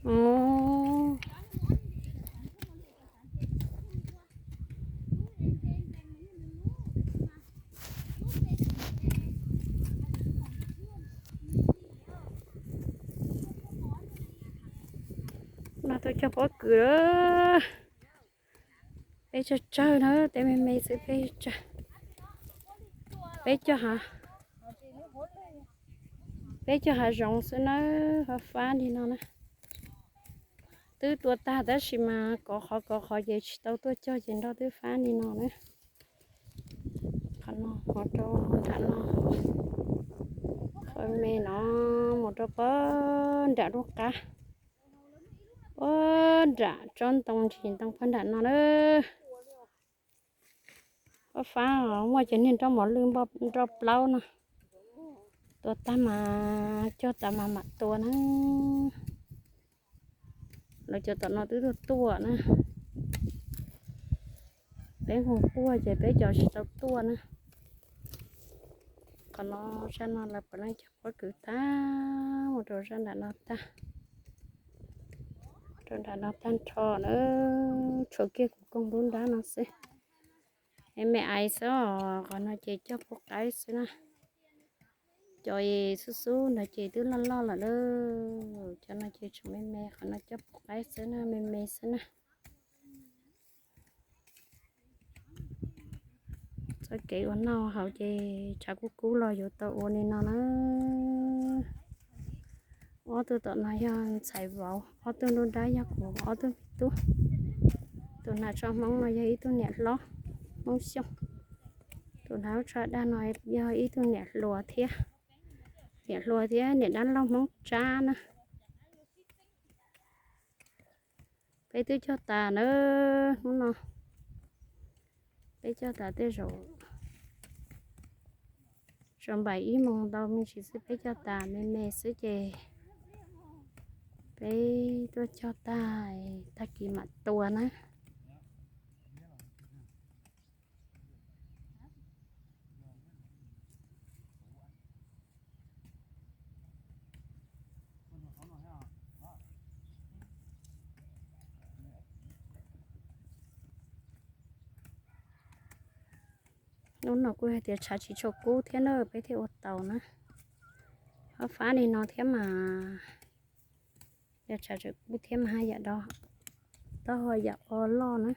Ub, no tuaj cog pob kws lawm. Peb tsawg tsawg na, tej me me xwb peb tsawg. Peb cog, peb cog hav zoov xwb na, fab fab li no na. Twb tua tag tab sis mas kov qhov kov qhov ces tsis tau tuaj cog ces nroj twb fab li no na. Qhov no mus rau nram no, qhov me no mus rau pob nram lub qab, pob nram tsob ntoo ntsis ntoo pob nram no na. Fab fab os, muaj cov niag nroj mos lwj nroj plaub no. Tua tag mas cog tas mas mam tua na. Lawv cov tom no twb tuaj tuaj na. Peb mus quaj ces peb cov tsis tau tuaj na. Qhov no zaj no lawv puav leej cog pob kws tag mus rau zaj nram no tag, rau nram no tag nrho na. Tshuav kiag kuv koog lub nrab no xwb. Me me aiv xwb os, qhov no ces cog pub qaib xwb na. Cov xub xub ntawd ces twb loj loj lawm lauj. Cov no ces tseem me me, qhov no cog pub qaib xwb na, me me xwb na. Txoj kev ua noj haus ces tshav kub kub los yuav tau ua li no na. Ob tug tom no yog ntxhais vauv, ob tug nruab nrab yog kuv ob tug me tub. Tus hnav tsho Hmoob no yog ib tug niam hlob Hmoob Xyooj. Tus hnav lub tsho dag no yog ib tug niam hluas thiab, niam hluas thiab niam dab laug Hmoob Tsab na. Peb twb cog tas na, hnub no peb cog tas tej zaum, zaum npaum ib moos ntau me ntsis xwb peb cog tas me me xwb ces peb tuaj cog tag, tag kis mam tua na. Hnub no kuj hais tias tshav tsis tshua kub thiab na, peb thiaj ua tau na. Fab fab li no thiab mas, yog tshav tseem kub thiab mas haj yam do, taub hau yam o loj na.